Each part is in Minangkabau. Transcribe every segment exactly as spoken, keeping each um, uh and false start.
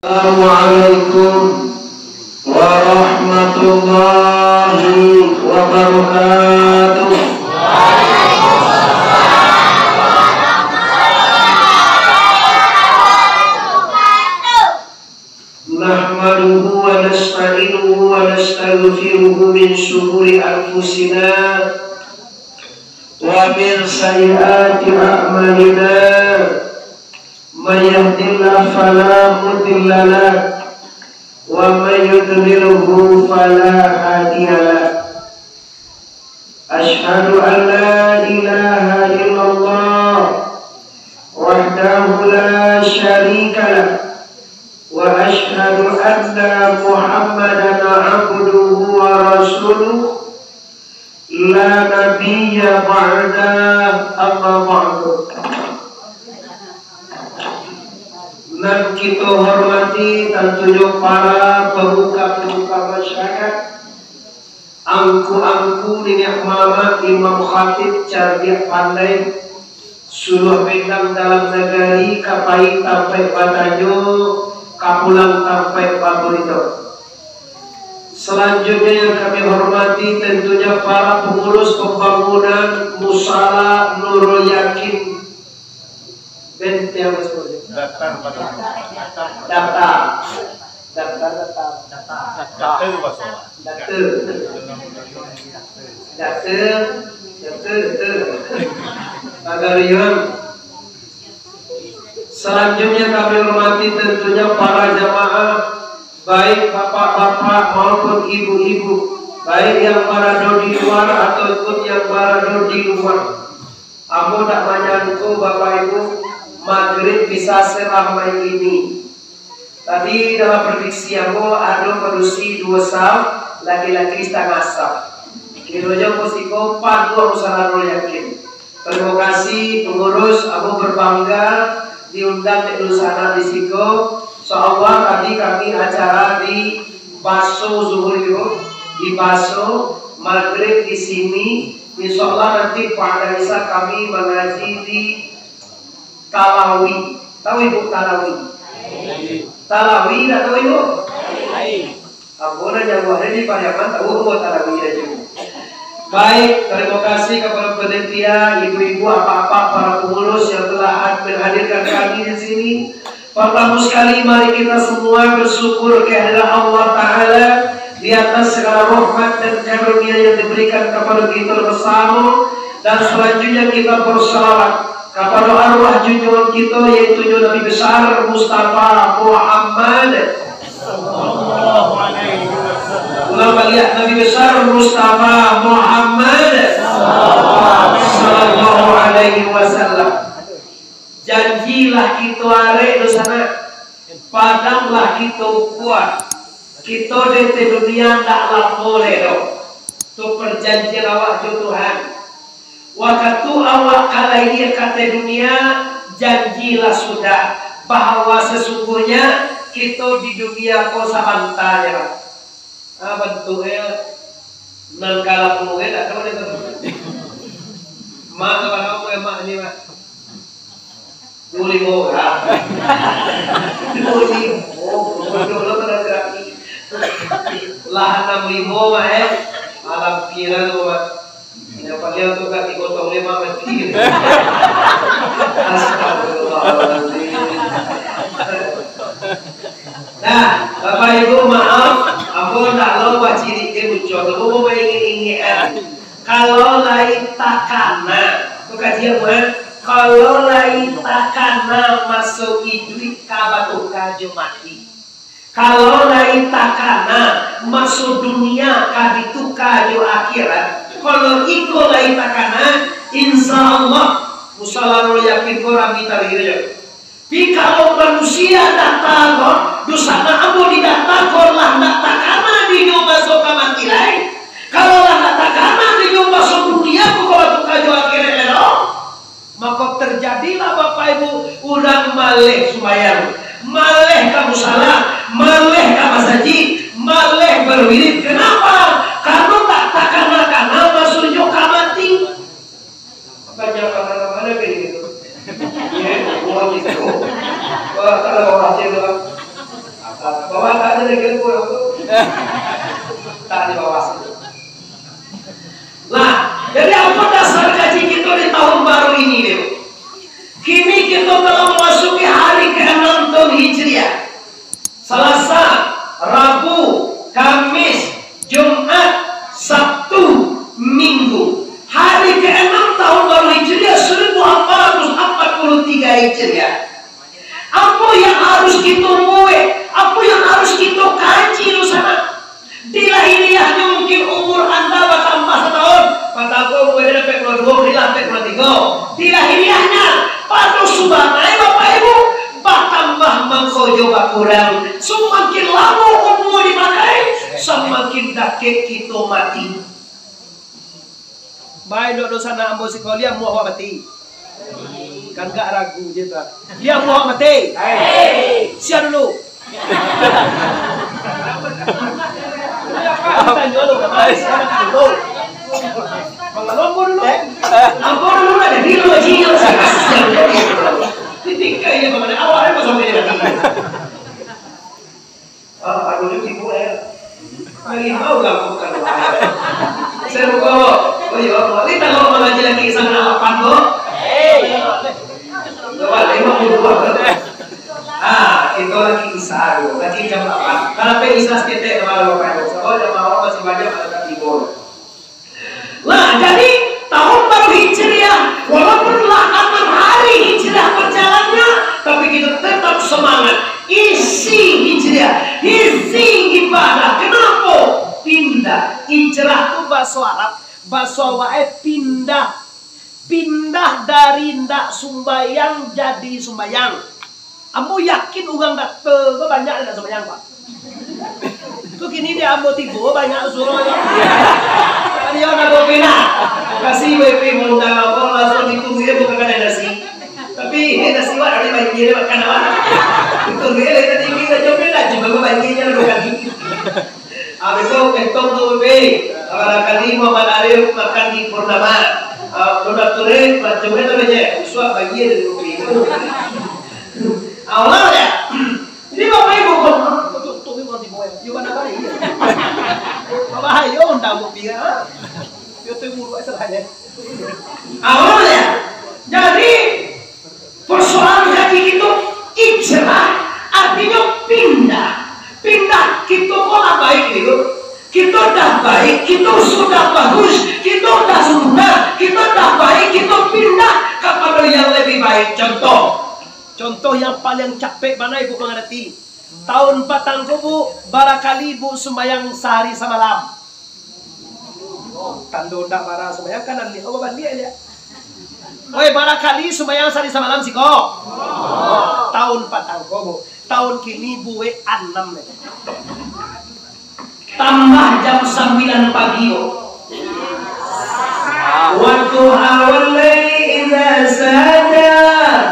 Assalamualaikum warahmatullahi wabarakatuh. Nahmaduhu wa nasta'inuhu wa nastaghfiruhu min syururi anfusina wa min sayyiati a'malina. May yahdihillahu fala mudilla lahu, wa may yudlilhu fala hadiya lahu. Asyhadu an la ilaha illallah wahdahu la syarika lah, wa asyhadu anna Muhammadan abduhu wa rasuluh, la nabiyya ba'da, amma ba'du. Nan kito hormati, tantunyo para pamuka-pamuka masyarakat, angku-angku, niniak mamak, imam khatib, cardiak pandai, suluah bendang dalam nagari, ka pai tampaik batanyo, ka pulang tampaik baburito. Salanjutnyo yang kami hormati, tantunyo para pangurus pambangunan Musala Nurul Yakin. Benteng apa sebutannya? Daftar pada umum. Daftar. Daftar, daftar. Daftar. Daftar. Daftar, daftar, daftar. Agak riang. Salanjutnyo kami hormati tantunyo para jamaah, baik bapak-bapak maupun ibu-ibu, baik yang barado di luar ataupun yang barado di rumah. Ambo dak manyangko, Bapak Ibu, Magrib bisa seramai ini. Tadi dalam prediksi ambo ado padusi duo saf, laki-laki satangah saf. Kironyo ko siko panuah Musala Nurul Yakin. Tarimo kasih pangurus, ambo berbangga diundang dek dunsanak di siko. Insyaallah tadi kami acara di Baso Zuhur itu, di Baso, Magrib di sini. Insyaallah nanti pada Isya kami mangaji di Talawi. Tahu Ibu Talawi? Talawi dak tahu Ibu? Ambo nan jauah di Pariaman, tahu ambo Talawi aja. Baik, tarimo kasih kapado panitia, ibu-ibu, apak-apak, para pangurus yang telah had-, menghadirkan kami di sini. Partamo sakali, mari kita semua bersyukur kehadirat Allah Ta'ala di atas segala rahmat dan karunia yang diberikan kepada kita bersama. Dan selanjutnya kita bersalawat kapado arwah junjungan kita, yaitunyo Nabi Besar Mustafa Muhammad. Ulang baliak, Nabi Besar Mustafa Muhammad sallallahu alaihi wasallam. Janji lah kito arek, dunsanak. Padang lah kito ukua. Kito di ateh dunia ndak lamo lai doh. Tu parjanjian awak jo Tuhan. Wakatu awak ka lahia ka ateh dunia, janji lah sudah, bahwa sasungguhnya kito di dunia ko sabanta ja lah. Ah, bantuaknyo nan ka lamo kan, dak tahu dah tu. Mak, ka bara umua mak ni, Mak? Duo limo lah. Duo limo. Bodoh lah pada terapi. Lah anam limo, Mak, eh. Alam kira tu, Mak. Yang paling tu kat digotong lima mati. Astagfirullahaladzim. Nah, Bapak Ibu, maaf, ambo ndak lo bacirikan muncul tu, ambo baingek-ingek, eh. Kalau lai takana, tu kaji ambo, eh. Kalau lai takana maso iduik ka batuka jo mati. Kalau lai takana maso dunia ka dituka jo akhirat, kalau iko lai takana, insya Allah, Musala Nurul Yakin ko rami tarihir jo. Tapi kalau manusia datang ko, dunsanak ambo didatang ko lah ndak takana di nyo maso ka mati lai. Kalau lah ndak takana di nyo maso dunia ko, kalau batuka jo akhirat lai, mako terjadilah, Bapak Ibu, urang maleh sumbayang, maleh ka musala, maleh ka masajik, maleh berwirid. Kenapa? Karena tak takana-kana maso nyo ka mati. Banyak mana-mana kayak gitu. Ya, buat itu. Wah, kalau orang Aceh tu, Dari ganggu orang tu. Tak di bawah situ. Nah, jadi apa dasar kaji kita di tahun baru ini, Dek? Kini kita telah memasuki hari keenam tahun Hijriah. Salasa, Rabu, Kamis, Jumat, Sabtu, Minggu. Hari keenam tahun baru Hijriah seribu empat ratus empat puluh tiga Hijriah. Apo yang harus kito buek? Apo yang harus kito kaji tu sanak? Di lahiriahnyo mungkin umur anda batambah satahun, patangko umur anda dapek puluah duo, kini lah dapek puluah tigo. Di lahiriahnyo, pado subanai, Bapak Ibu, batambah mangko jo bakurang. Samakin lamo umur dipakai, samakin dakek kito mati. Baik, dok dosa nak ambo siko, liak muah awak mati. Kan gak ragu je tu. Liak muah awak mati. Sia dulu. Tanyo lu, sia dulu. Ambo dulu. Ambo dulu lah, jadi lu aja yang saya kasih. Titik kayak mana? Awak ada pasal dia. Ah, aduh, tu tipu, eh. Harimau lah, bukan wahai. Saya lupa, oh. Oh, iya, oh. Ini kalau mengaji lagi sana lapan, kok. Coba, lima puluh dua, kok. Ah, itu lagi Isa, kok. Lagi jam delapan. Karena pe Isa seketek, kepala Bapak Ibu. Sebab jamaah masih banyak, ada tak timbul. Nah, jadi tahun baru Hijriah, walaupun lah enam hari Hijriah berjalannya, tapi kita tetap semangat. Isi Hijriah, isi ibadah. Kenapa? Pindah. Hijrah tu baso Arab, baso awak e pindah. Pindah dari ndak sumbayang jadi sumbayang. Ambo yakin urang Data ko banyak nan ndak sumbayang, Pak. Tu kini di ambo tibo banyak suruh banyak. Tadi orang nak kopi nak. Kasih W P mengundang apa, langsung ditunggu ya, bukan kadang nasi. Tapi ini nasi wak dari banjir, makan apa? Itu real, tadi kita coba lah, coba banjirnya dua kali. Abis tu, ketong tu, Pi. Barangkali Muhammad Arif makan di Purnama. Ah, Donat Turek, macam mana tu je? Usuak bagi dia dulu, Pi. Allah ya. Jadi, Bapak Ibu, kau, ah, betul-betul memang di bawah. Yo, mana baik, ya? Bapak, ayo, undang, Bu, Pi, ha? Yo, tu buruk, eh, salahnya. Allah ya. Jadi, persoalan hati kito, hijrah, artinyo pindah. Pindah, kito ko lah baik dulu. Kito dah baik, kito sudah bagus, kito dah sempurna, kito dah baik, kito pindah kapado yang lebih baik. Contoh, contoh yang paling capek bana Ibu mangarati. Tahun patang ko, Bu, barakali Ibu sumbayang sahari samalam? Tando ndak bara sumbayang, kan andi, oh, baliak aja. Oi, barakali sumbayang sahari samalam siko? Tahun patang ko, Bu. Tahun kini buek anam, eh. Tambah jam sambilan pagi, Bu. Wadduha wallaili idza saja,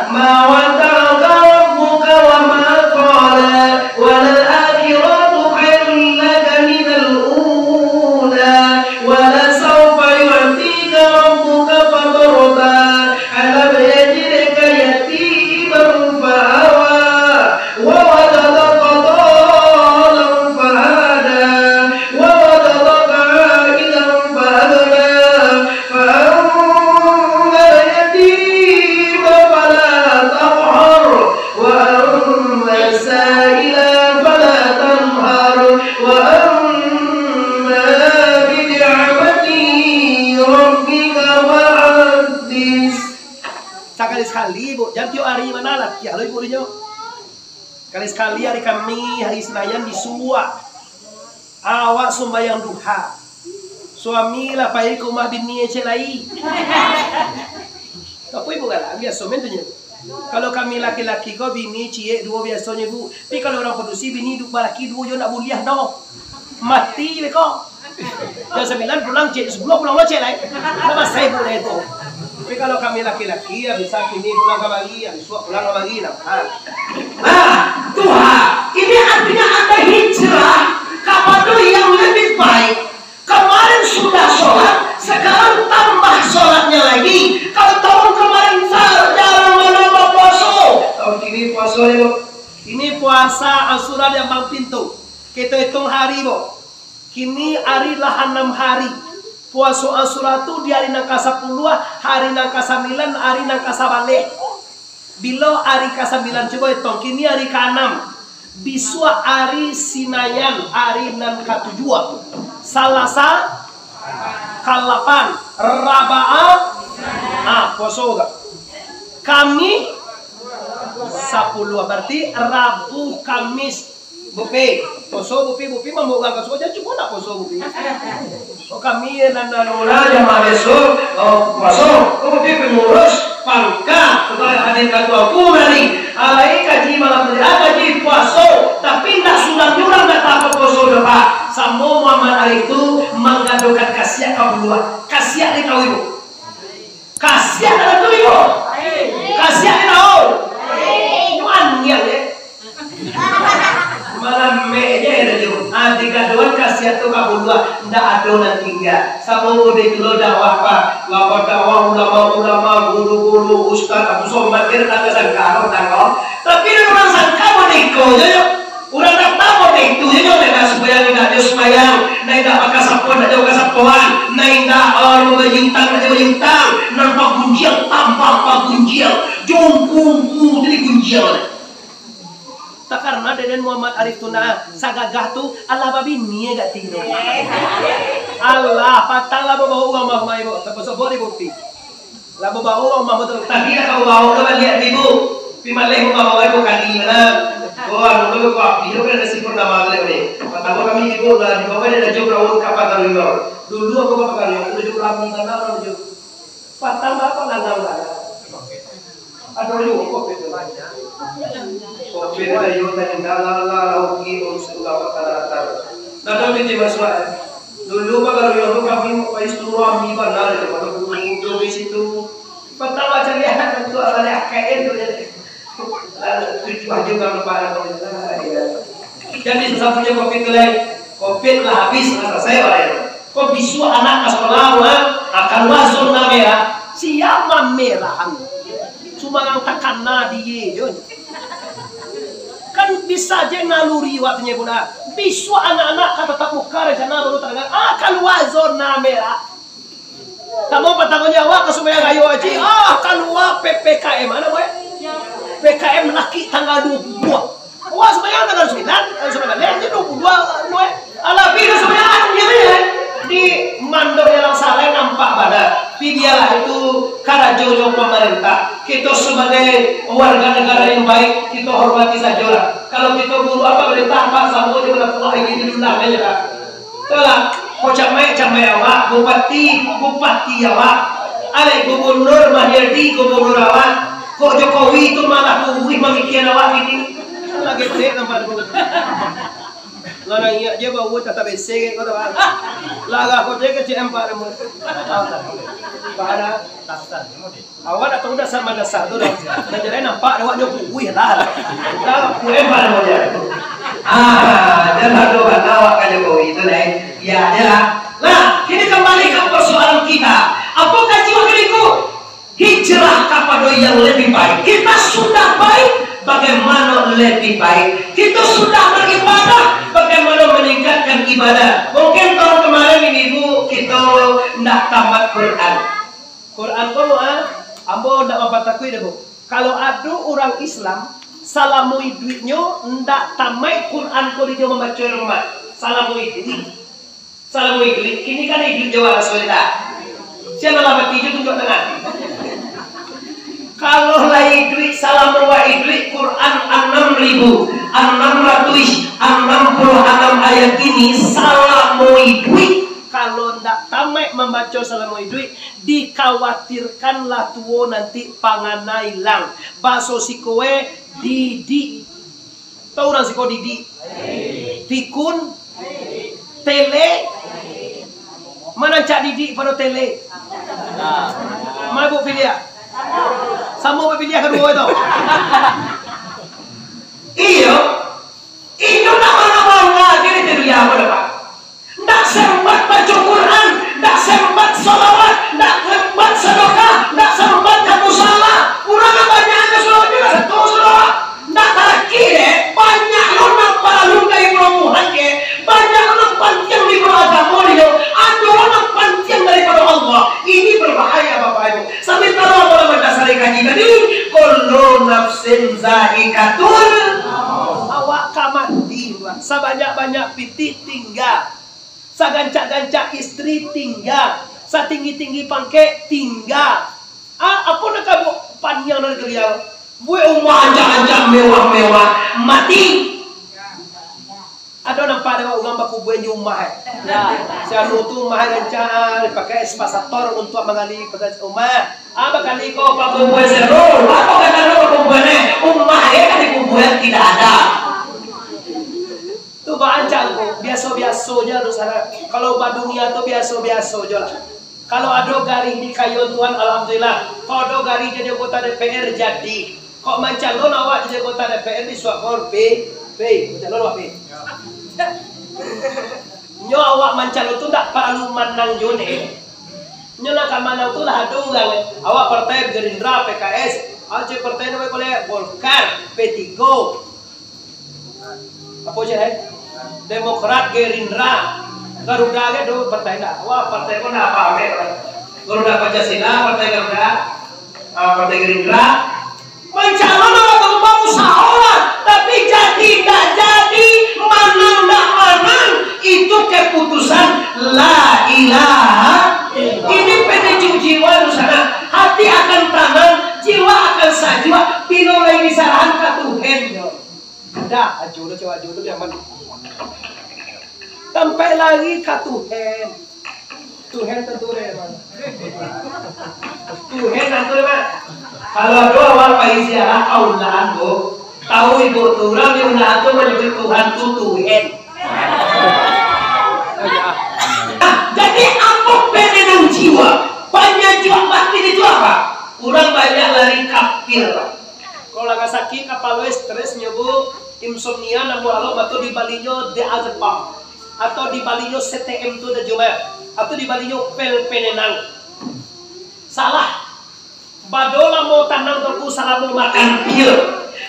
ma wadda'aka rabbuka wa ma qala, walal akhiratu khairul laka minal ula, wa la sawfa yu'tika rabbuka fatarda, alam yajidka yatiman fa awa, wa wajadaka dhalan fa hada, wa wajadaka 'ailan fa aghna, fa ammal yatima fala taqhar, wa ammas sa'ila fala tanhar, wa amma bi ni'mati rabbika fahaddits. Sakali-sakali, Bu, jan tiok ari bana latiah lo Ibu dinyo. Sakali-sakali ari Kamih, ari Sinayan disuak. Awak sumbayang duha. Suami lah pai ka rumah bini ciek lai. Apo Ibu galak? Biaso men tu nyo. Kalau kami laki-laki ko bini ciek duo biasonyo, Bu. Tapi kalau urang padusi bini du-, balaki duo jo ndak buliah doh. Mati beko. Jam sambilan pulang ciek, jam sapuluah pulang lo ciek lai. Ndak masalah Ibu lai tu. Tapi kalau kami laki-laki, ya bisa kini pulang kamari, ya bisuak pulang kamari, nah. Ha. Nah, duha. Ini artinya anda hijrah kapado yang lebih baik. Kemarin sudah sholat, sekarang tambah sholatnya lagi. Kalau tahun kemarin sa-, jarang mana bapuaso, tahun kini puaso yo. Ini puasa Asyura di ambang pintu. Kito ituang hari, bo. Kini ari lah anam hari. Puaso Asyura tu di ari nan kasapuluah, ari nan kasambilan, ari nan kasabaleh. Bilo ari kasambilan? Cubo ituang, kini ari kaanam. Bisuak ari Sinayan, ari nan katujuah. Salasa, kalapan, Rabaa, ah, puaso ka. Kamih, sapuluah, bararti Rabu, Kamis, Bupi, puaso Bupi, Bupi mambaok urang ka suko, jan cubo nak puaso Bupi. Oh, kami nan, nan urang jamaah besok, oh, puaso, oh, Bupi pangurus, pangka, hadir katuaku tadi, alai kaji malam tadi, ah, kaji puaso, tapi ndak surang urang ndak tahu puaso doh, Pak. Samo Muhammad Arif tu manggadokan kasiak ka buluak, kasiak di tahu ibu. Kasiak dalam tu, ibu. Kasiak di tahu. Ibu aniang, ya. Malam meh je dah tu. Ah, digadoan kasiak tu ka buluak, ndak ado nan tingga. Samo model tu lo dakwah, Pak. Lah badakwah ulama-ulama, guru-guru, ustaz, Abu Somad, kira tak sangka, tak sangka. Tapi urang sangka model iko je, yo. Urang datang model itu je, yo. Nak sumbayang, indak jo sumbayang. Nak indak bakasapo, indak jo bakasapoan. Nak indak, eh, mambayia utang, indak jo mambayia utang. Nan pagunjiang, tambah pagunjiang. Jongkung, jadi gunjiang. Tak karano dek den Muhammad Arif tu nah, sagagah tu, alah babini agak tino. Alah, patang lah babaok urang mah, mah, ibu. Sapo-sapo di Bupi. Lah babaok urang mah, betul. Tapi lah kau baok lah baliak, ibu. Pi maleh babaok ibu kali mana? Oh, anu tu, kau api tu kan nasi pertama tu ni. Pertama kami ibu lah dibawa dia dah jauh raun ka Pagaruyuang. Dulu aku ka Pagaruyuang, aku dah jauh rami tanah orang jauh. Patang apa nganang lah. Ado juo covid tu. Covid tu yo tadi dalam lah, lauki urus ulama tanah datar. Nah, tapi di Mas Wak, dulu Pagaruyuang tu kami pai situ rami bana, daripada gunung-gunung di situ. Patang macam lihat tu, ada K N tu ya. Lalu tujuh aja kan lepas lah, ya. Jadi, sasampunyo covid tu lai, covid lah habis, lah salasai, lah, ya. Kok bisuak anak ka sakolah, ha? Akan masuk lah merah. Sia mamerahan. Cuma nan takana dia je. Kan bisa je naluri waktunyo pula. Bisuak anak-anak ka tatap muka rencana baru tadanga. Ah, kalua zona merah. Samo patang ko awak ka Sumbayang Rayo Haji, ah, kalua P P K M, a namo e? P K M laki tanggal duo puluah. Awak sumbayang tanggal sambilan, tanggal sambilan, eh, duo puluah, namo e? Alah, pi ka sumbayang, iyo, iyo. Di Mandok Jalan Saleh nampak bana. Tapi bialah itu karajonyo pamarintah. Kito sabagai warga nagara yang baik, kito hormati sajolah. Kalau kito buruak pamarintah, Pak, samo jo bana puak ini di dulang aja, Pak. Itulah, kok camaik, camaik awak, bupati, bupati awak, alai gubernur, Mahyadi, gubernur awak, kok Jokowi tu malah kuruih mamikian awak kini. Lah getek nampak tu. Lah naiak je bau, tatap besek kau tu, ah. Lah, lah, kok je kecil empat nama. Pada. Awak dak tahu dasar mandasar tu dah. Dah jadi nampak awak nyo kuih lah. Dah kuih pada model. Ah, jan ado bana awak ka Jokowi tu, lai. Biak je lah. Nah, kini kambali ka parsoalan kita. Apo kaji waktu itu? Hijrah kapado yang lebih baik. Kita sudah baik, bagaimana lebih baik? Kita sudah beribadah, bagaimana meningkatkan ibadah? Mungkin tahun kemarin ini, Bu, kita ndak tamat Quran. Quran ko, ah, ambo ndak mampatakuik doh, Bu. Kalau ado urang Islam, salamo iduiknyo ndak tamaik Quran ko dinyo mambaco rumah. Salamo iduik. Salamo iduik. Kini kan iduik jo Rasul dah. Sia lah mati jo tunjuak tangan. Kalau lah iduik, salamo wa iduik, Quran anam ribu anam ratus anam puluh anam ayat ini, salamo iduik. Kalau ndak tamaik mambaco salamo iduik, dikhawatirkan lah tuo nanti pangana ilang. Baso siko e, didik. Tahu urang siko didik? Pikun? Tele? Ma nan cak didik pado tele? Ma Ibu piliah? Samo Ibu piliah kaduo itu. Iyo. Inyo ndak mangawal lagi di dunia ko, Pak. Ndak sempat baco Quran, ndak sempat salawat, ndak sempat sadakah, ndak sempat ka musala. Urang nan banyak ka salawat, ndak satu salawat. Ndak taraki deh, banyak lo nan paralu dari pelabuhan ke. Kullu nafsin zaikatul. Awak ka mati, Tuan. Sabanyak-banyak pitih tingga. Sagancak-gancak istri tingga. Satinggi-tinggi pangkek tingga. Ah, apo nan ka buek paniang nan kalian? Buek umah ancak-ancak mewah-mewah, mati. Ado nampak dek urang bakubuan di umah, eh? Si anu tu umah rancak, dipakai ekskavator untuak manggali umah. Ah, bakali ko pakubuan seru. Apo kata lo pakubuan, eh? Umah, eh, ka dikubuan tidak ada. Tu baancak ko, biaso-biaso je tu sanak. Kalau badunia tu biaso-biaso je lah. Kalau ado garih di kayo Tuhan, alhamdulillah. Kalau ado garih jadi anggota D P R, jadi. Kok mancalon awak jadi anggota D P R di Suakor, P P, mancalon awak, P. Nyo awak mancalon tu ndak paralu manang jo, neh. Nyo nak ka manang tu lah ado urang, eh. Awak partai Gerindra, P K S, awak cari partai namo kolek, Golkar, P tiga. Apo je, eh? Demokrat, Gerindra, Garuda ge do partai ndak? Wah, partai ko ndak apo-apo, eh. Garuda Pancasila, Partai Garuda, ah, Partai Gerindra. Mancalon awak tu barusaho lah, tapi jadi ndak jadi, manang ndak manang, itu keputusan la ilaha. Ini petunjuk jiwa tu sanak. Hati akan tanang, jiwa akan sajuak, bilo lai disarahan ka Tuhan. Dah, ajo lo cewek ajo tu nyaman. Tampek lari ka Tuhan. Tuhan tantu deh, Bang. Tuhan tantu deh, Bang. Kalau ado awak pai ziarah ka undaan, Bu, tahu ibu tu, urang di undaan tu manyabuik Tuhan tu Tuhan. Nah, jadi apo penenang jiwa, panyajuak batin itu apa? Urang banyak lari kafir. Kalau lah sakik kapalo, stres nyo, Bu, insomnia, namo alo, atau dibalinyo diazepam, atau dibalinyo C T M tu dah juma, atau dibalinyo pil penenang. Salah. Bado lamo tanang tu, Bu, salamo makan pil.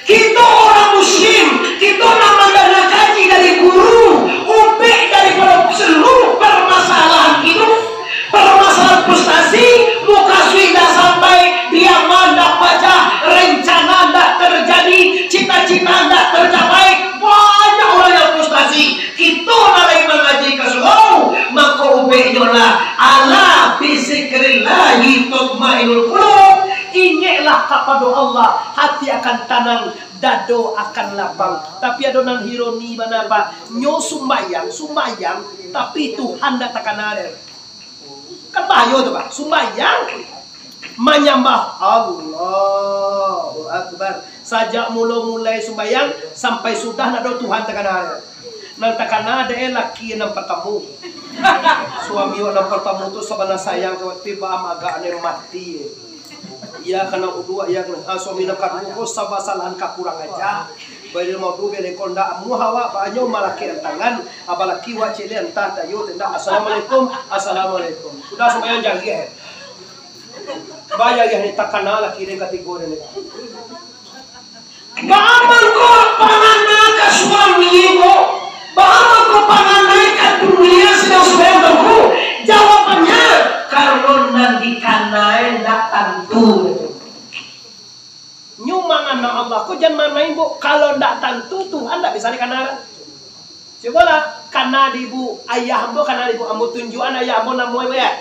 Kito urang muslim, kito nan mandanga kaji dari guru, ubek daripado seluruh parmasalahan iduik. Parmasalahan frustasi, mukasuik indak sampai, diamal indak pacah, rencana indak terjadi, cita-cita indak tercapai. Banyak urang yang frustasi. Kito nan lai mangaji ka surau, mako ubeknyo lah, "Ala bizikrillahi tatmainnul qulub." Ingeklah kapado Allah, hati akan tanang, dado akan lapang. Tapi ado nan ironi bana, Pak. Nyo sumbayang, sumbayang, tapi Tuhan ndak takana dek. Kan bahayo tu, Pak. Sumbayang, manyambah, Allahu Akbar. Sajak mulo mulai sumbayang sampai sudah, ndak ado Tuhan takana. Nan takana dek laki nan partamo. Suami awak nan partamo tu sabana sayang ka awak, tapi baa agak nyo mati. Iyo kana uduak, iyo kana, ah, suami nan kaduo ko saba salahan ka kurang aja. Bari maudu bari ko ndak amuah awak, banyo malaki antangan, abalaki wak cilik antah tayo, indak, "Assalamualaikum, assalamualaikum." Sudah sumbayang jariah. Baa jariah ni takana laki den katigo den ni. Baa mangko pangana ka suami ko? Baa mangko pangana ka dunia sidang sumbayang tu? Jawabannyo, karano nan dikanae ndak tantu. Nyo mangana Allah ko jan main-main, Bu. Kalau ndak tantu, Tuhan ndak bisa dikana. Cubolah, kana di ibu, ayah ambo kana di ibu, ambo tunjuakan ayah ambo namonyo, Bu, ya.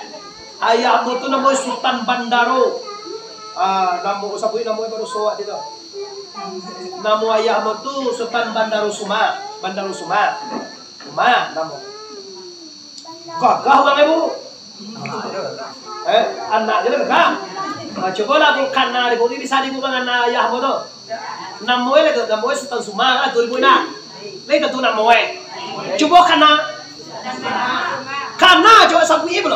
Ayah ambo tu namonyo Sutan Bandaro. Ah, namo, sabuik namonyo baru sowak di tu. Namo ayah ambo tu Sutan Bandaro Suma, Bandaro Suma. Suma namo. Gagah urang, Bu. Eh, anak je lah, kan? Nah, cubolah, Bu, kana di ibu, bisa di ibu mangana ayah ambo tu. Namonyo lah tu, namonyo Sutan Suma, kan, tu di ibu nak. Lai tantu namonyo. Cubo kana. Kana, cubo sabuik pulo.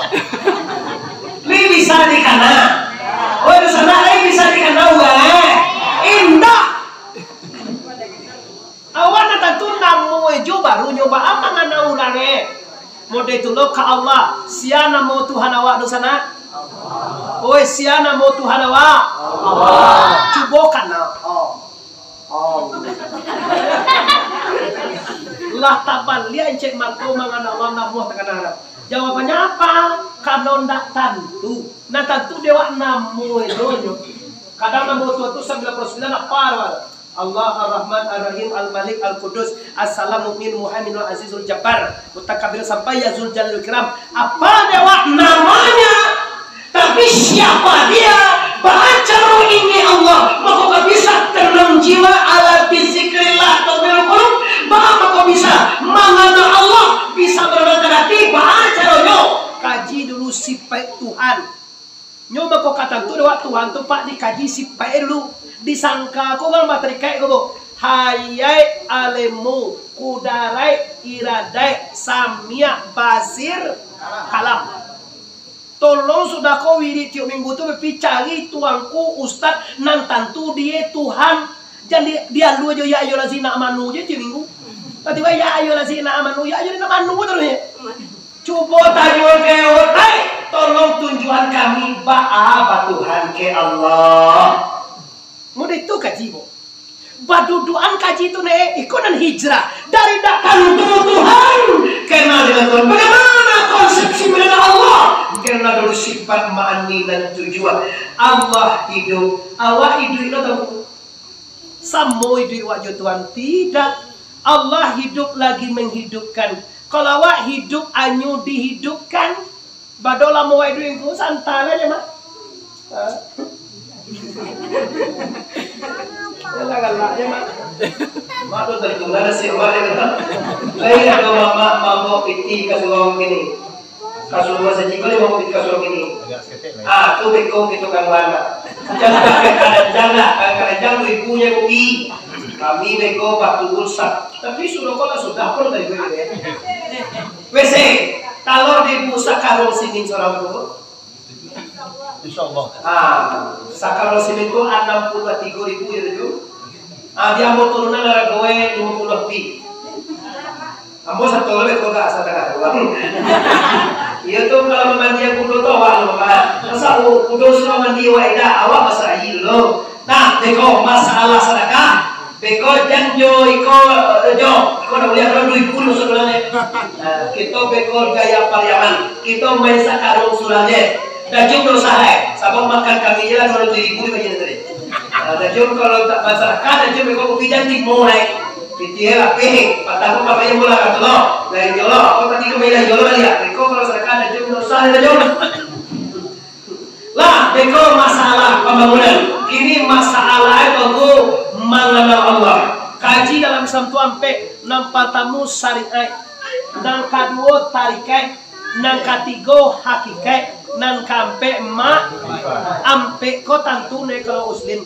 Lai bisa dikana. Oh, di sana lai bisa dikana urang, eh. Indak. Awak nan tantu namonyo jo baru nyo baa mangana urang, eh. Model tu lo ka Allah, sia namo Tuhan awak tu sanak? Oi, sia namo Tuhan awak? Allah. Cubo kana. Oh. Oh. Lah tabaliak encek mato mangana Allah namonyo takana. Jawabannyo apa? Karano ndak tantu. Nan tantu dek awak namonyo nyo. Kadang namo Tuhan tu sambilan puluah sambilan apa tu? Allah, Ar-Rahman, Ar-Rahim, Al-Malik, Al-Qudus, As-Salam, Mukmin, Muhaimin, Azizul Jabbar, Mutakabir, sampai Ya Zul Jalali wal Ikram. Apa dek awak namanya? Tapi siapa dia? Baa caro ini Allah, mako ka bisa tenang jiwa, ala bizikrillah tatma'innul qulub. Baa mako bisa mangana Allah, bisa menenangkan hati? Baa caronyo? Kaji dulu sipaik Tuhan. Nyo mako ka tantu dek awak Tuhan tu, Pak, dikaji sipaik dulu. Disangka ko urang batarikaik ko, Bu. Hayat, ilmu, kudaraik, iradaik, samiak, basir, kalam. Tolong sudah ko wirid tiok minggu tu, bapi cari tuanku, ustaz, nan tantu dia Tuhan. Jan di, dialu ajo, "Ya ayyuhallazina amanu" je tiok minggu. Tiba-tiba, "Ya ayyuhallazina amanu, ya ayyuhallazina amanu" terus je. Cubo tanyo ka utai, tolong tunjuakan kami baa batuhan ke Allah. Mudah tu kaji, Bu. Badudukan kaji tu, neh, iko nan hijrah. Dari dak tantu Tuhan, kenal dengan Tuhan. Bagaimana konsepsi mengenal Allah? Kenal dulu sifat, ma'ani, dan tujuan. Allah hidup. Awak hidup lo tahu? Samo iduik awak jo Tuhan? Tidak. Allah hidup lagi menghidupkan. Kalau awak hidup anyo dihidupkan, bado lamo awak iduik ko, santai aja, Mak. Ha? Galak-galak aja, Mak. Mak tu tadi tunggu nasi awak dia kata. Lain kalau mak, mak, mak bawa piti ka surau kini. Kasur masajik ko limo piti kasur kini. Ah, tu beko kito kaluan lah. Jangan kadang-kadang lah, kadang-kadang tu ibunyo kopi. Kami beko bak tugul sat. Tapi sudah ko lah sudah pun tadi gue. W C, kalau di ibu sakarung simin surang tu. Insyaallah. Ah, sakarung simin tu anam puluah tigo ribu ya tu. Ah, di ambo turunan harago e limo puluah lebih. Ambo sato lebih kau gak sadakah doang. Iyo tu kalau mamandian kudo tu awak lo, Pak. Masa u-, kudo sudah mandi awak indak, awak masak aia dulu. Nah, beko masalah sadakah. Beko jan jo iko, eh, jo, iko nak buliah kalau duo ribu masuk bulan ni. Nah, kito beko gaya Pariaman. Kito main sakarung surang je. Dajun dosa hai. Sabab makan kami je lah duo ratuih ribu di bagian tadi. Nah, dajun kalau tak masalah kan, dajun beko kopi jan limo hai. Pitih lapeh, patah ko pakai bola kato lo. Lain yo lo, ko tadi kami lah yo lo lihat. Ko kalau sadakan ado jo dosa ado jo. Lah, beko masalah pambangunan. Kini masalah itu ko manganal Allah. Kaji dalam Islam tu ampek, nan partamo syariat, nan kaduo tarikat, nan katigo hakikaik, nan kaampek ma-, ampek ko tantu ne kalau muslim.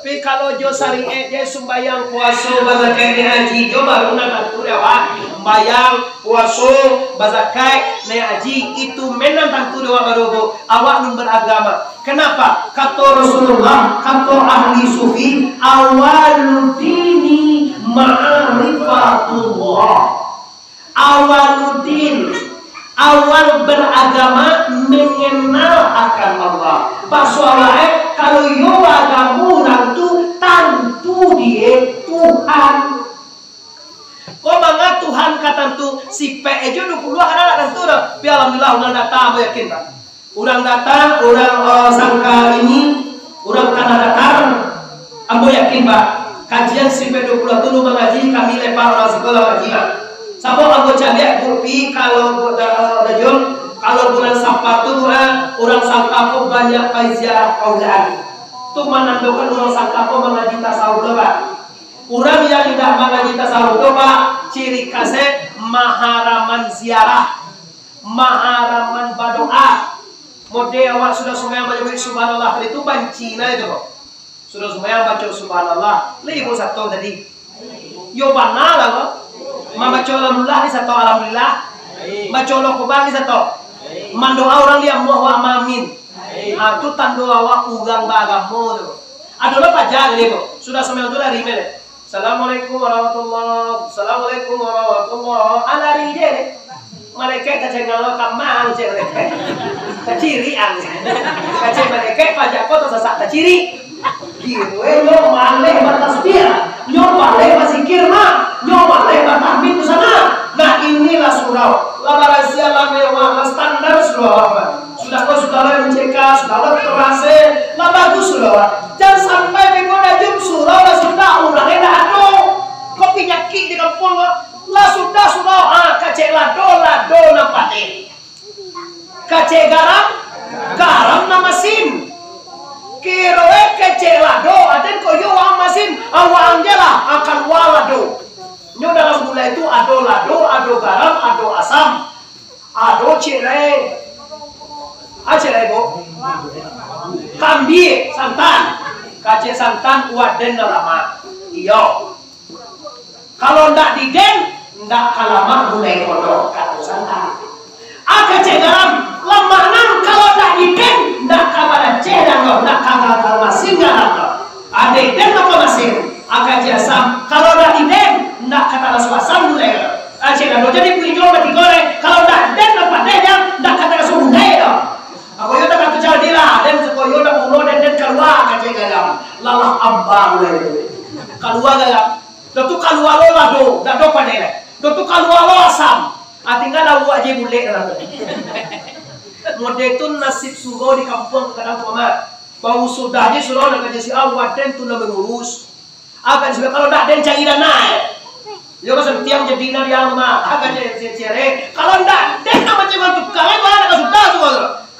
Tapi kalau jo syariat je sumbayang, puaso, bazakaik, naiak haji, jo baru nan tantu dek awak. Sumbayang, puaso, bazakaik, naiak haji, itu men nan tantu dek awak baru, Bu. Awak nan beragama. Kenapa? Kato Rasulullah, kato ahli sufi, "Awalud dini ma'rifatullah." Awalud din, awal beragama mengenal akan Allah. Baso awak, eh, kalau iyo agamo urang tu tantu die Tuhan. Ko manga Tuhan ka tantu, sipaik e jo duo puluah ada nak tantu dah. Tapi alhamdulillah, urang datang, ambo yakin, Pak. Urang datang, urang, eh, sangka ini, urang Tanah Datar, ambo yakin, Pak, kajian sipaik duo puluah tu lu mangaji, kami lepak urang siko lah mangaji, Pak. Sabab ambo caliak, Bu Pi, kalau Bu Da-, eh, Dajun, kalau bulan Safar tu, eh, urang sangka ko banyak pai ziarah kaulaan. Tu manandokan urang sangka ko mangaji tasawuf tu, Pak. Urang yang indak mangaji tasawuf tu, Pak, ciri khasnyo maharaman ziarah. Maharaman badoa. Model awak sudah sumbayang manyabuik subhanallah tadi tu banci nah itu kok. Sudah sumbayang baco subhanallah, limo sato tadi. Yo bana lah kok. Mambaco alhamdulillah ni sato alhamdulillah. Baco Allahu Akbar ni sato. Mandoa urang di amuah awak maamin. Ah, tu tando awak urang baagamo tu. Ado lah paja tadi kok. Sudah sumbayang tu lari meh. Assalamualaikum warahmatullah. Assalamualaikum warahmatullah. Ah, lari je deh. Malaikat tacengang lo kamang cek malaikat. Tacirik ang. Kacek malaikat pajak ko tasasak tacirik. Kiro eh, nyo maleh batasbih. Nyo maleh bazikir mah. Nyo maleh batahmid tu sana. Nah, inilah surau. Lah barasia, lah mewah, lah standar surau awak. Sudah ko sudah lah mencekak, sudah lah terasa, lah bagus surau awak. Awak anggelah akan walado. Nyo dalam gulai tu ado lado, ado garam, ado asam, ado ciek lai. Ah, ciek lai, Bu? Kambiak, santan. Kacek santan, waden lamak. Iyo. Kalau ndak diden, ndak ka lamak gulai ko doh, kato santan. Ah, kacek garam, lamak nan kalau ndak diden, ndak ka badaceh doh, ndak ka, ka, ka masin garam doh. Ado den mako masin, ah, kacek asam, kalau ndak diden, ndak ka taraso asam gulai ko doh. Ah, cek garam, jadi kuinyo batigo lai, kalau ndak den nan padeh, ndak ka taraso gulai doh. Ako yo tak katu jadi lah, den suko yo dak mulo den, den kalua kacek garam. Lalah amba gulai ko. Kalua garam. Dah tu kalua lo lado, dak ado padeh lai. Dah tu kalua lo asam. Ah, tingga lauak je bulek dalam tu. Model tu nasib surau di kampuang kadang tu, Mak. Baru sudah je surau nak kaji si A, waden tu nan mangurus. Akan sudah kalau dak den cari dana. Yo, ka santiang jadi nariang mah. Akan je cere. Kalau ndak den nak macam tu, kalau nak ka sudah tu.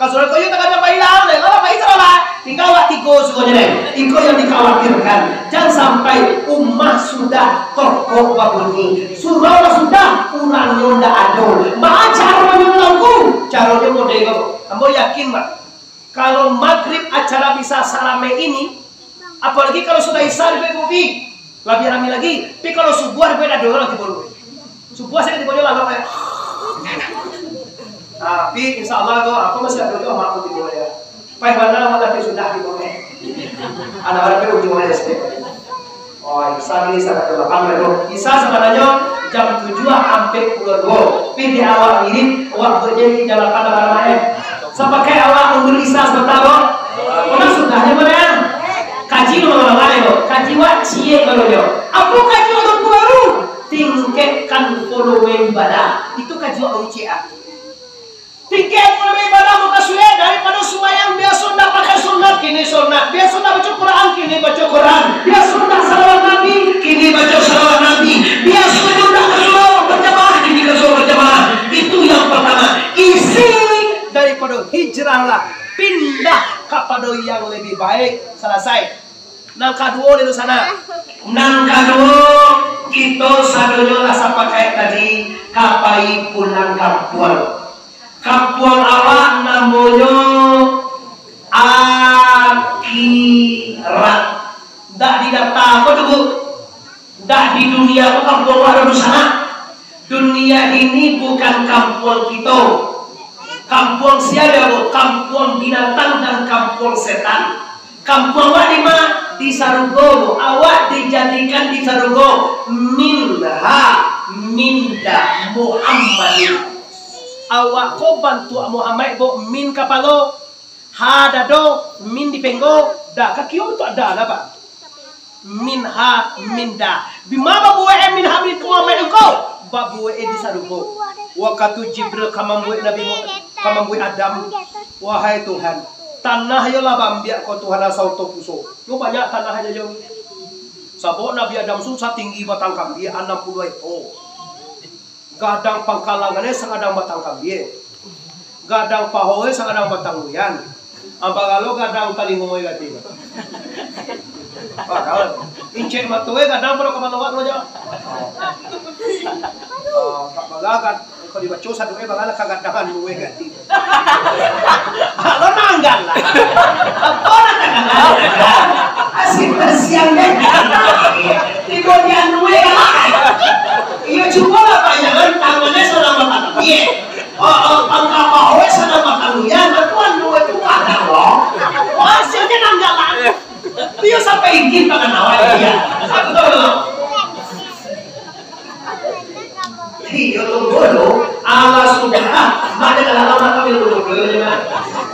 Ka sudah ko yo tak ada pailang deh. Kalau pai salah, tingga awak tigo suko je deh. Iko yang dikhawatirkan. Jangan sampai umah sudah tokok babunyi. Surau lah sudah, urangnyo ndak ado. Baa caronyo lagu? Caronyo model ko. Ambo yakin, Mak. Kalau magrib acara bisa saramai ini, apalagi kalau sudah isya di P P B, lebih ramai lagi. Tapi kalau subuh di P P B ado lah tibo dulu. Subuh saya tibo dulu lah, ya. Tapi insya Allah ko, aku masih ado juo mak aku tibo ya. Pai bana awak tapi sudah tibo ya. Anak-anak ujung aja sih. Oh, Isa ini sangat gampang ya, bro. Isa sabananyo jam tujuah ampek puluah duo. Tapi di awak mirip, awak buek jadi jam lapan lapan eh. Sapakai awak mundur Isa sabanta, bro. Kona sudah ni, bro, ya? Kaji lo mangawal, bro. Kaji wak ciek baru nyo. Apo kaji wak tu baru? Tingkekkan volume ibadah. Itu kaji wak baru ciek, ah. Tingkekkan ibadah mukasuik daripado sumbayang biaso ndak pakai sunat, kini sunat. Biaso ndak baco Quran, kini baco Quran. Biaso ndak salawat Nabi, kini baco salawat Nabi. Biaso ndak ka surau bajamaah, kini ka surau bajamaah. Itu yang pertama. Isi daripado hijrah lah, pindah kapado yang lebih baik. Salasai. Nan kaduo, di sana. Nan kaduo, kito sadonyo lah sapakaik tadi ka pai pulang kampuang. Kampuang awak namonyo akhirat. Ndak di data ko tu, Bu. Ndak di dunia ko kampuang awak ado di sana. Dunia ini bukan kampuang kito. Kampuang sia, Bu? Kampuang binatang dan kampuang setan. Kampuang awak di ma? Di sarugo, Bu. Awak dijadikan di sarugo. Minha, minda, Muhammadin. Awak ko bantuak Muhammad, Bu. Min kapalo, ha dado, min di penggo, da kaki awak tu ado lah, Pak. Minha, minda. Bima babuek e minha, min Muhammad engkau? Babuek e di sarugo. Wakatu Jibril ka mambuek Nabi Mu-, ka mambuek Adam, wahai Tuhan, tanah yo lah baambiak ko Tuhan, asa oto puso. Yo banyak tanah ajo yo. Sabab Nabi Adam tu satinggi batang kambia, anam puluah ekor. Gadang pangkalangan e sagadang batang kambia. Gadang paho e sagadang batang duyan. Ampagalo gadang talingo e gati. Padahal incek mato e gadang pado kapalo awak tu ajo. Ah, tak bagagat. Kalau dibaco satu e bagalah kagadangan lu e gati. Lo nanggal lah. Apo nak nanggal? Asin-asian deh. Tibo di anu e lah. Iyo, cubolah bayangan tangan e sagadang batang kambia. Oh, oh, pangkapa oe sagadang batang duyan, tuan duo tu kadang lo. Masih aja nanggalan. Iyo sampai izin pangan awak dia. Iyo, tunggu dulu. Alah sudah. Mana kalau lama kami tunggu dulu, ya, Mak?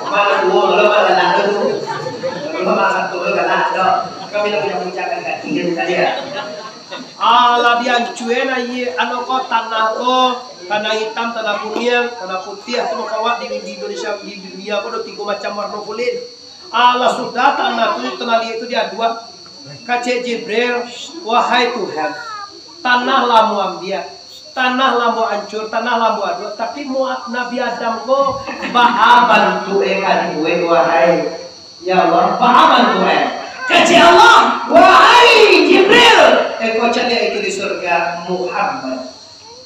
Mana dua, kalau mana lama tu? Kalau mana satu, kalau galak, dah. Kami dah punya puncak kan kaki kan tadi, ya. Alah, diancue nah, iye, anu ko, tanah ko, tanah itam, tanah kuniang, tanah putiah, tu mako awak di, di Indonesia, di dunia ko ado tigo macam warno kulit. Alah, sudah tanah tu, tanah liek tu diaduak. Kacek Jibril, "Wahai Tuhan, tanah lah ambo ambiak, tanah lah ambo ancur, tanah lah ambo aduak, tapi mu-, Nabi Adam ko baa bantuak e ka dibuek, wahai?" Ya Allah, baa bantuak e? Kecek Allah, "Wahai Jibril, engkau caliak itu di surga Muhammad."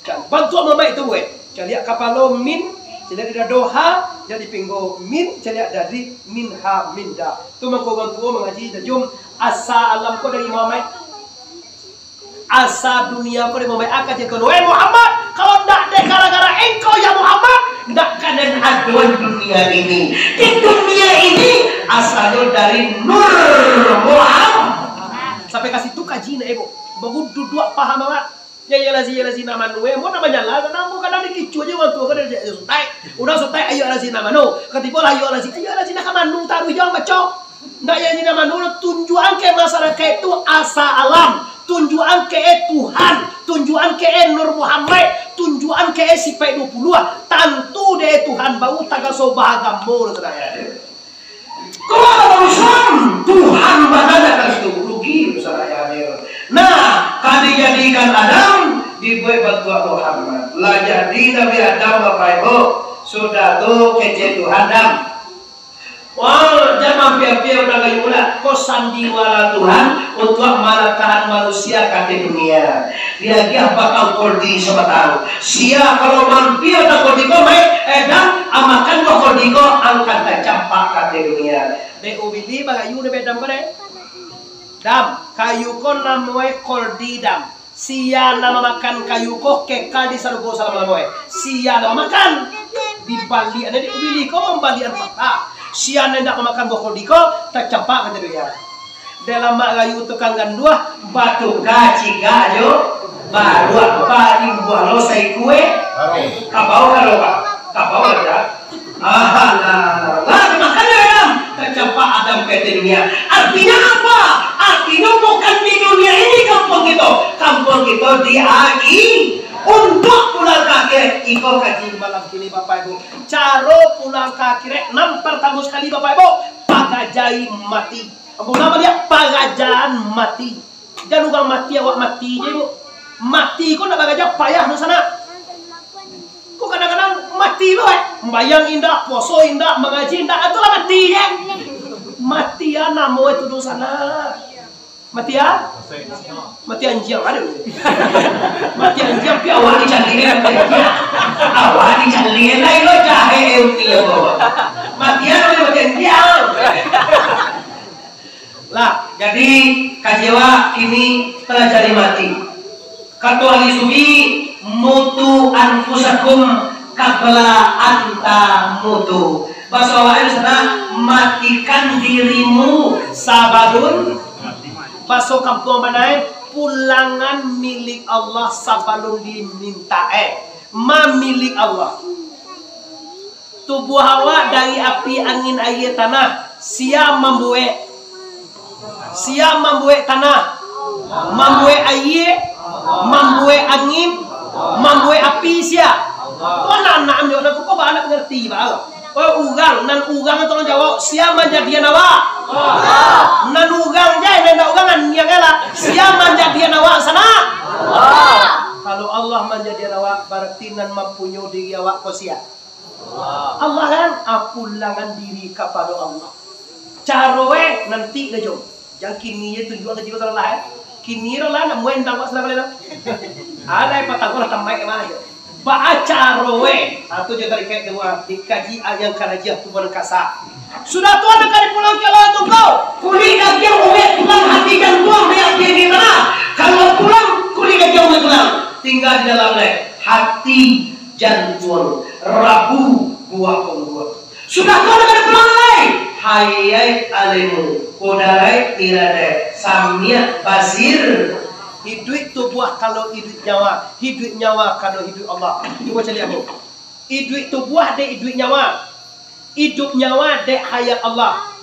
Kan bantuak Muhammad itu buek. Caliak kapalo min, caliak di dado ha, caliak di pinggo min, caliak dari min ha, min da. Tu mangko urang tuo mangaji tajum, asa alam ko dari Muhammad. Asa dunia ko dari Muhammad. Aka cito, "Weh Muhammad, kalau ndak dek gara-gara engkau ya Muhammad, ndak kaden adoan dunia ini. Di dunia ini asalnyo dari Nur Muhammad." Sampai ka situ kaji nak, eh, bu. Baru duduak paham awak. Ya, ya, lazi, ya, lazi, nama nu, eh, mau nama nyala, karena mau kadang dikicu aja orang tua, kadang dia sutai. Udah sutai, ayo, lazi, nama nu. Katibo lah, ayo, lazi, ayo, lazi, nak ka manu, taruh jauh, baco. Ndak, ya, lazi, nama nu, tunjukan ke masyarakat itu asa alam. Tunjukan ke, eh, Tuhan. Tunjukan ke, eh, Nur Muhammad. Tunjukan ke, eh, sipai dua puluh. Tantu deh Tuhan, baru tagaso bahagamo, saudara. Kalau Islam, Tuhan bana ka situ, rugi dosa rakyat hadir. Nah, ka dijadikan Adam, dibuek bantuak Muhammad. Lah jadi Nabi Adam, Bapak Ibu, sudah tu kecek Tuhan, Adam. Wah, jan mampia-pia udah kayu lah. Ko sandiwara Tuhan untuak malatakan manusia ka ateh dunia. Diagiah batang koldi sabatang. Sia kalau mampia batang koldi ko, baik, eh, Adam, amakan buah koldi ko, angkan tacampak ka ateh dunia. Dek Ubili bagayu dek Bedam ko dek. Dam, kayu ko namoe koldi, Dam. Sia nan mamakan kayu ko kekal di sarugo salamo-lamoe. Sia nan mamakan, dibaliak dek Ubili ko, mambaliak patah. Sia nan indak mamakan buah koldi ko, tacampak ka ateh dunia. Dek lamak rayu tukang ganduah, batuka cigak jo baruak, paling buah lo saikue. Kabau ka lo, Pak? Kabau lah, Pak. Alah, lah dimakan dek Adam, tacampak Adam ka ateh dunia. Artinyo apa? Artinyo bukan di dunia ini kampuang kito. Kampuang kito di akhirat. Untuak pulang ka akhirat, iko kaji malam kini, Bapak Ibu. Caro pulang ka akhirat, nan partamo sakali, Bapak Ibu, pagajahi mati. Ampun, namo dia? Pagajahan mati. Jan urang mati, awak mati je, Bu. Mati ko nak bagaja payah, dunsanak. Ko kadang-kadang mati, Bu, eh. Mambayang indak, puaso indak, mangaji indak, itulah mati je. Mati, ah, namo itu, dunsanak. Mati, ah? Mati anjiang, aduh. Mati anjiang, pi awak ni caliak, mati anjiang. Awak ni caliak, lah, ilo jahe, eh, uti, ya, Bu. Mati, ah, mati anjiang. Lah, jadi, kaji awak kini palajari mati. Kato ahli sufi, "Mutu anfusakum qabla an tamutu." Baso awak di sana, "Matikan dirimu sabalun." Baso kampuang bana, eh, pulangan milik Allah sabalun diminta, eh, mamilik Allah. Tubuah awak dari api, angin, aia, tanah. Sia mambuek? Sia mambuek tanah? Mambuek aia? Mambuek angin? Mambuek api sia? Ko anak-anak ambo nan ko, ko baanak mangarati, baa. Oh, urang, nan urang tolong jawab, sia manjadian awak? Nan urang je, nan indak urang, aniang lah. Sia manjadian awak sanak? Kalau Allah manjadian awak, barati nan mampunyo diri awak ko sia? Allah kan, ah, pulangan diri kapado Allah. Caro, eh, nanti dah jom. Jan kini je tunjuak ka jiwa lah, eh. Kini dah lah, nak main tangkap salah balik lah. Alai patang lah tamai ke mana je. Baa caro, eh. Ah, tu je tadi kayak tu, ah, dikaji, ah, yang karaja tu barangkasa. Sudah tu anak ka dipulangkan Allah tu kau. Kulik kaki yang uwek pulang, hati jantuang, biar dia di tanah. Kalau pulang, kulik kaki yang uwek pulang. Tinggal di dalam, eh, hati jantuang, rabu buah pangguak. Sudah tu anak ka dipulangkan lai. Hayat alimu, kudarat iradat, samiak basir. Hiduik tubuah kalau hiduik nyawa, hiduik nyawa kalau hiduik Allah. Cubo caliak, Bu. Iduik tubuah dek iduik nyawa. Iduik nyawa dek hayat Allah.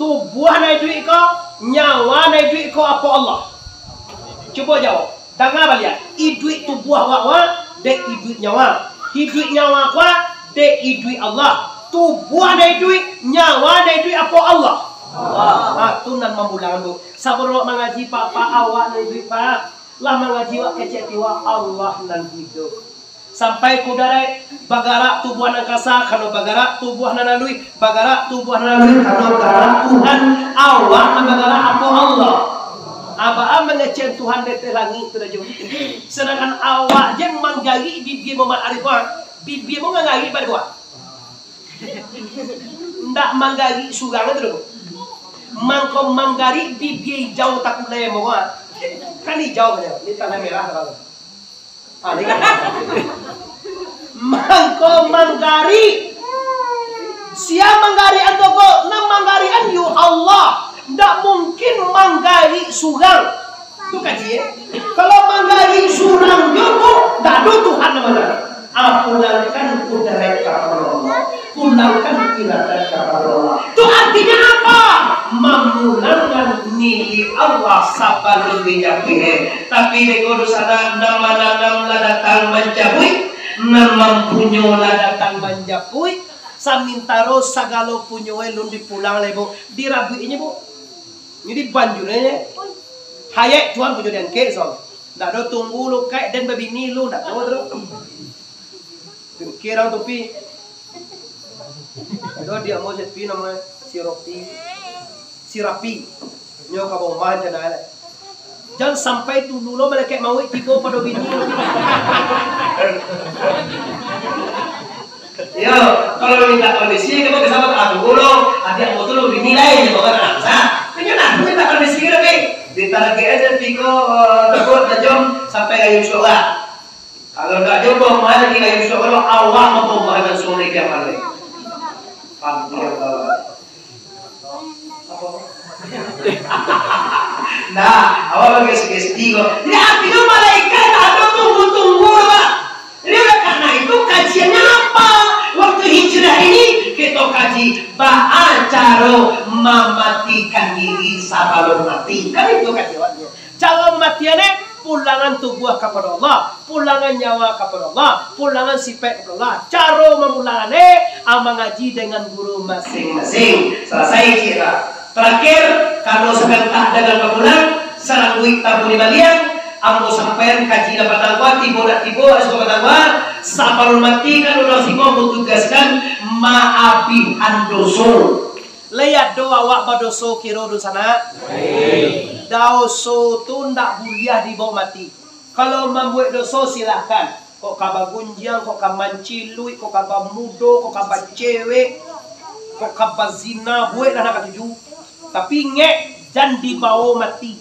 Tubuah nan iduik ko, nyawa nan iduik ko apo Allah? Cubo jawab. Danga baliak. Iduik tubuah awak ko dek iduik nyawa. Iduik nyawa ko dek iduik Allah. Tubuah nan iduik, nyawa nan iduik apo Allah? Allah. Ha, tu nan mambulang tu. Sabalun awak mangaji, Pak, Pak, awak nan iduik, Pak. Lah mangaji awak kecek tiwa, Allah nan hiduik. Sampai kudarat, bagarak tubuah nan kasa, kano bagarak tubuah nan aluih, bagarak tubuah nan aluih, kano bagarak Tuhan, awak nan bagarak apo Kecek Tuhan di ateh langik tu dah jo. Sadangkan awak je manggarik bibia Muhammad Arif ko, bibia mo manggarik baliak ko. Ndak manggarik surang tu doh. Mangko manggarik bibia ijau takulai mo ko. Kan ijau kan, ni tanah merah kan. Ah, ni kan. Mangko manggarik. Sia manggarik an tu ko? Nan manggarik an yo Allah. Ndak mungkin manggarik surang. Tu kaji, eh. Kalau manggarik surang jo tu, ndak ado Tuhan namonyo. Ah, pulangkan kudrat kapado Allah. Pulangkan iradat kapado Allah. Tu artinyo apa? Mamulangkan milik Allah sabalun dijapuik, eh. Tapi beko dunsanak, nan mananam lah datang mancabuik, nan mampunyo lah datang manjapuik, samintaro sagalo punyo e lun dipulang lai, Bu. Dirabuik inyo, Bu. Jadi banjunyo, hayek Tuhan punyo diangkek, so. Ndak ado tunggu lu kaik den babini lu, ndak ado tu. Pikir urang tu, Pi. Ado di ambo si Pi namonyo si Ropi. Si Rapi. Nyo ka rumah rencana e. Jan sampai dulu lo malaikat mauik tibo pado bini lo. Yo, kalau minta kondisi, kamu ke sama tak aku lo, hati aku tu lo bini lain, ya, bukan angsa. Kan yo nah, minta kondisi ke, Pi. Ditarget aja, Pi, ko, eh, takut tajam sampai kayu suara. Kalau ndak jodoh, mah lagi kayu suara, awak mambahagiakan sore kiamat lai. Paham? Nah, awak bagi sugesti ko. Jadi, artinyo malaikat tak ado tunggu-tunggu, Pak. Jadi, oleh karena itu, kajiannya apa? Waktu hijrah ini, kita kaji baa caro mamatikan diri sabalun mati. Kan itu kajiannya. Caro mamatian e, pulangan tubuah kapado Allah, pulangan nyawa kapado Allah, pulangan sipaik kapado Allah. Caro mamulangan e, ah, mangaji dengan guru masing-masing. Salasai, cik lah. Tarakhir, kalau sagantak dagang bapulang, sarangguik tabuni baliang, ambo sampaian kaji nan patangguah, tibo ndak tibo, esok patangguah, sabalun mati kan urang siko ambo tugaskan maabihan doso. Lai ado awak badoso kiro dunsanak? Lai. Doso tu ndak buliah dibaok mati. Kalau mambuek doso, silahkan. Kok ka bagunjiang, kok ka manciluik, kok ka bamudo, kok ka bacewek, kok ka bazina, bueklah nan katuju. Tapi ingek, jan dibaok mati.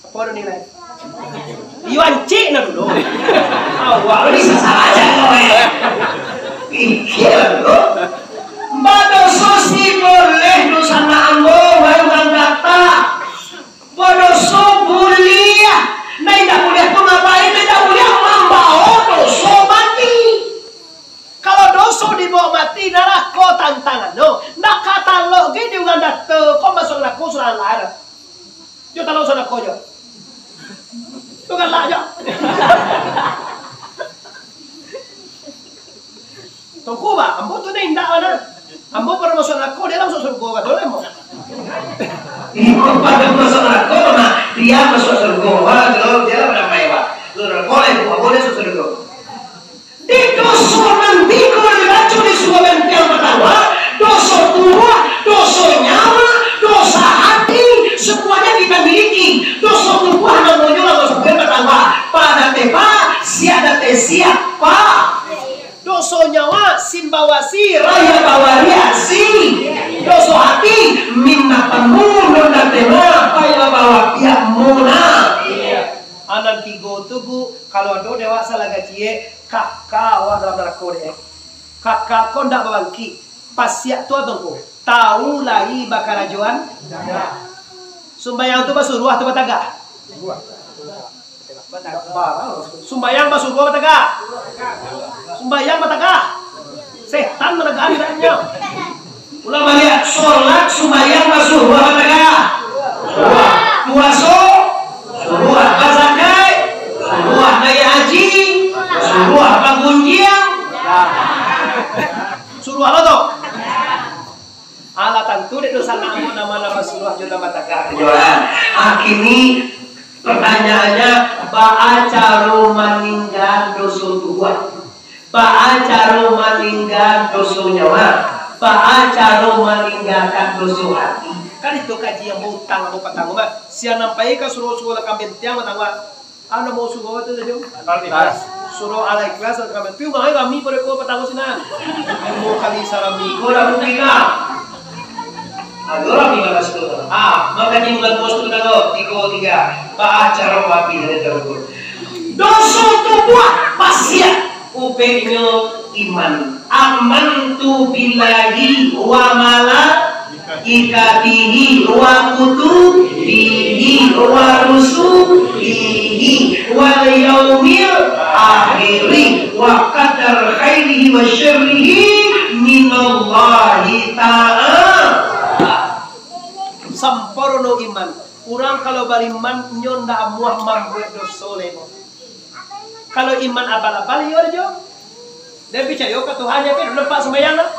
Apo tu nilai? Iyo, ancik nah dulu. Awak ni sasah aja kau, eh. Pikir dulu. Badoso si boleh dunsanak ambo, wahai urang kata. Badoso buliah. Nah, indak buliah tu ngapain? Indak buliah mambaok doso mati. Kalau doso dibaok mati, narako tantangannyo. Ndak ka talok ge di urang data, kok masuak narako surang alah. Jo talok surang narako jo. Tu galak jo. Tungku, Pak, ambo tu ndak indak mana. Ambo pernah masuak narako, dia lah masuak surga, kato lah ambo. Iyo, pado masuak narako, mah, dia masuak surga. Wah, kalau dia lah pandamai, Pak. Surga lah, ambo dia masuak surga. Di doso nan tigo dibaco di surau Benteng Patangguah, doso tubuah, doso nyawa, doso hati, semuanya kita miliki. Doso tubuah namonyo lah doso Benteng Patangguah. Pada tepa, siap date siap, Pak. Doso nyawa, sin bawasi, raya bawariasi. Doso hati, minta pamuno nan tema, paya bawa piak muna. Anan tigo tu, Bu, kalau ado dewasa lah gaciek, kaka awak dalam narako dek. Kaka ko ndak babangkik. Pasiak tu abang ko. Tahu lai bakarajoan. Sumbayang tu basuruah tu batagah. Sumbayang basuruah batagah. Sumbayang batagah. Setan batagah di dalamnya. Ulang baliak, solat, sumbayang, basuruah, batagah. Puaso, suruah, bazakai, suruah, naiak haji, suruah, bagunjiang. Suruah lo tu. Alah, tantu dek doso namo nama-nama suruah jo nama tagah. Jualan. Ah, kini pertanyaannya, baa caro maningga doso tubuah? Baa caro maningga doso nyawa? Baa caro maninggakan doso hati? Kan itu kaji yang bautang, ambo patang, Mak. Siang nan pai ka surau-surau nan ka bentiang, patang, Mak. Anu, mau surau tu sajo. Al-Ikhlas. Surau Al-Ikhlas, nan ka bentiang. Piu mahal kami pada ko patang sinan. Ilmu kali sarami. Ko dah bukti ka? Aduh, rami balas tu. Ah, maka di bulan puasa tu, tiga, tiga. Baa caro maafin dari Tuhan. Doso tu buah pasiak. Upeknyo iman. Amantu billahi wa malaikatihi wa kutubihi wa rusulihi wal yaumil akhiri wa qadar khairihi wa syarrihi minallahi ta'ala. Sampurno iman. Urang kalau bariman, inyo ndak amuah mambuek doso lai. Kalau iman abal-abal, iyo jo. Dia picayo ka Tuhan, tapi nampak sumbayang lah.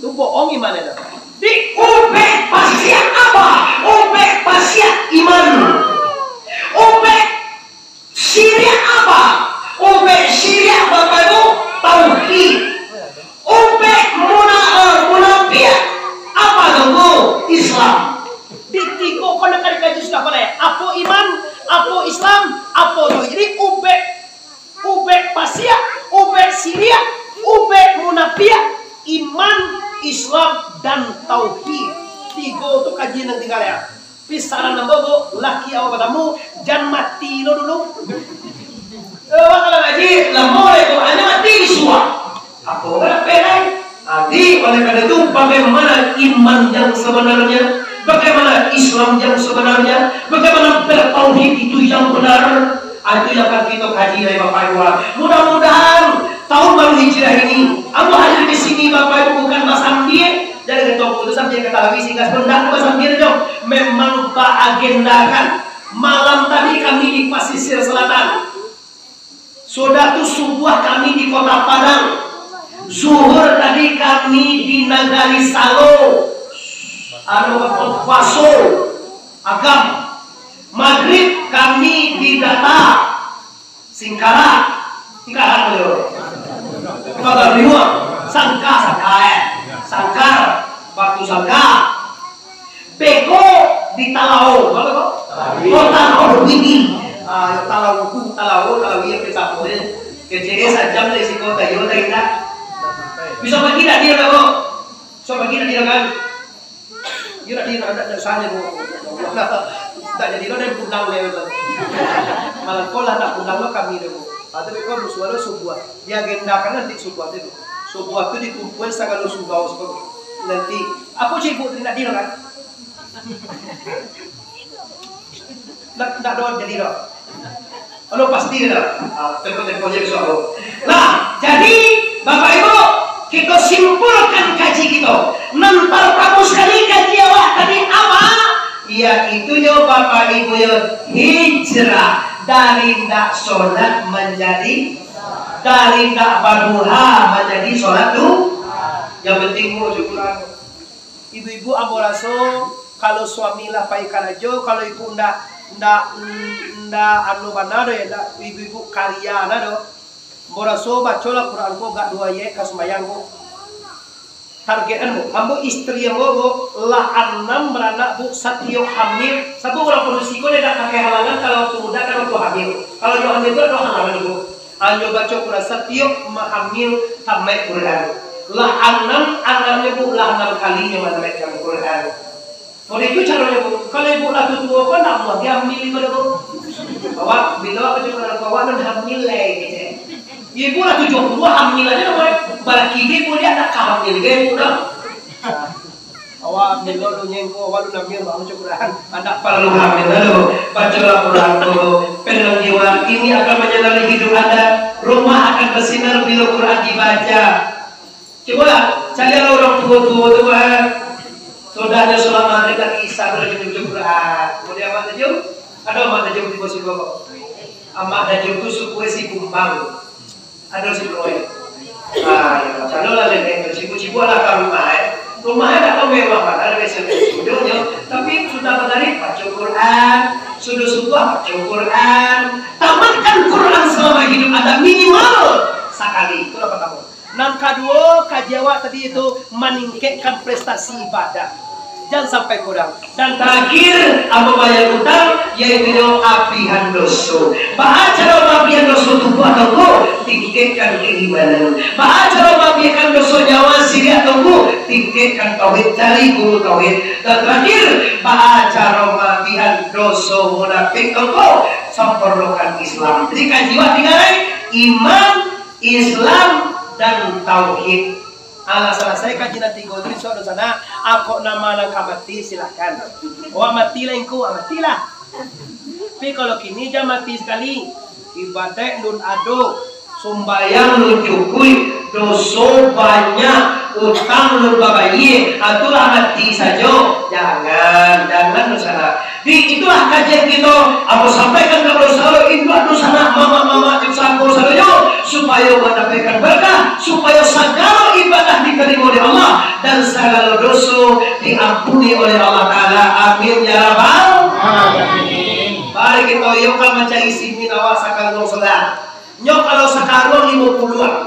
Tu bohong iman itu. Di ubek pasiak apa? Ubek pasiak iman. Ubek siriak apa? Ubek siriak, Bapak Ibu, tauhid. Ubek muna-, eh, munapiak apa tu? Islam. Di tigo ko nan ka dikaji sudah pandai. Apo iman, apo Islam, apo tauhid. Jadi ubek, ubek pasiak, ubek siriak, ubek munapiak, iman, Islam, dan tauhid. Tigo tu kaji nan tingga ya. Pisaran ambo, Bu, laki awak batamu, jan mati lo dulu. Eh, awak kalau ngaji, lamo lai Quran, mati disuak. Apo urang lapeh lai? Jadi, oleh karena itu, bagaimana iman yang sebenarnya? Bagaimana Islam yang sebenarnya? Bagaimana bertauhid itu yang benar? Ah, itu yang akan kita kaji dari Bapak Ibu. Mudah-mudahan tahun baru Hijriah ini, ambo hadir di sini, Bapak Ibu, bukan basambia. Jadi, ketua keputusan dia ketahui sehingga sebenarnya basambia, dong. Memang baagendakan malam tadi kami di Pasisir Selatan. Sudah tu subuah kami di Kota Padang. Zuhur tadi kami di Nagari Salo. Anu, Paso, Agam. Magrib kami di Data. Singkarak. Singkarak tu. Kota Binuang. Sangka, Sangka, eh. Sangkar. Batu Sangka. Beko di Talao, apo ko? Talawi. Oh, Talawi. Ah, Talao tu, Talao, Talawi, apo samo ni? Kecil sajam dari siko, tayo, tayo, tak. Bisa pagi dak dia, ko? Bisa pagi dak dia, kan? Dia dak dia, dak, dak sana, ko. Tak jadi, ko, dan pulang dia, ko. Malah ko lah nak pulang, ko, kami, ko. Ah, tapi ko, musuh lo subuah. Diagendakan nanti subuah tu. Subuah tu dikumpulan sagalo surau subuah. Nanti, apo cikgu tadi nak diro kan? Ndak, ndak doh jadi doh. Kalau pasti dah. Ah, tempo-tempo je, insya Allah. Nah, jadi, Bapak Ibu, kita simpulkan kaji kita. Nan pertama sekali kaji awak tadi apa? Yaitu nyo, Bapak Ibu, yo, hijrah dari ndak solat manjadi, dari ndak baduha manjadi solat tu. Yang penting mau cukup. Ibu-ibu, ambo raso, kalau suami lah pai karajo, kalau ibu ndak, ndak, ndak anu bana doh, ya, ndak, ibu-ibu karja bana doh. Ambo raso, bacolah Quran ko, agak duo ayat ka sumbayang ko. Target anu, ambo istri ambo, Bu, lah anam baranak, Bu, satiok hamil, sabab urang padusi ko, dia ndak pakai halangan, kalau waktu muda kan waktu hamil. Kalau nyo hamil tu ado halangan, Bu. Hanyo baco Quran, satiok mahamil tamaik Quran. Lah anam anaknyo, Bu, lah anam kali nyo manamaikkan Quran. Model itu caronyo, Bu. Kalau ibu lah tuo-tuo, kok ndak amuah diambil ibu tu? Awak, bila baco Quran, awak nan hamil lai, gitu. Ibu lah tujuah puluah, hamil aja, Pak. Balaki ibu, dia ndak ka hamil, kan, ibu, dah. Awak ambil lo, lu nyengko, awak lu nambil, bang, cukup dah. Anak paralu hamil, lalu bacalah Quran dulu. Pegang jiwa, ini akan menyinari hidup Anda. Rumah akan bersinar bila Quran dibaca. Cubalah, carilah orang tua-tua tu, kan. Sudahnya sholat maghrib, lagi isya, baru baca Quran. Kemudian Mak Najib, ada Mak Najib di bawah situ, kok. Mak Najib tu suku si Kumbang. Ado si Roy. Ah, ya, calolah nenek tu, sibuk-sibuk lah ka rumah, eh. Rumah, eh, tak tahu mewah, kan? Ada biasa-biasa duduknya. Tapi sudah maghrib, baca Quran. Sudah subuh, baca Quran. Tamatkan Quran selama hidup Anda minimal sekali. Itulah pertama. Nan kaduo, kaji awak tadi itu maningkekkan prestasi ibadah. Jan sampai kurang. Dan tarakhir, ambo bayar utang, yaitu nyo apihan doso. Baa caro maapihan doso tubuah, Tongko? Tingkekkan keimanan. Baa caro maapihan doso nyawa siriah, Tongko? Tingkekkan tauhid, cari guru tauhid. Dan tarakhir, baa caro maapihan doso munafik, Tongko? Sampurnokan Islam. Jadi kaji awak tigo lai, iman, Islam, dan tauhid. Alah, salasai kaji nan tigo tu, isuak dunsanak, kok nama nan ka mati, silakan. Awak mati lah ingku, ah, matilah. Tapi kalau kini jan mati sakali. Ibadah lun ado, sumbayang lun cukuik, doso banyak, utang lun babayia, ah, tu lah mati sajo. Jangan, jangan dunsanak. Di itulah kajian kito, ambo sampaikan kapado sagalo induak dunsanak, mamak-mamak, jo sangko sadonyo, supayo mandapekkan barkah, supayo sagalo ibadah ditarimo dek Allah, dan sagalo doso diampuni oleh Allah Taala. Amin ya rabbal alamin. Mari kito iyo ka mancari simin awak sakaruang saudara. Nyo kalau sakaruang limo puluah,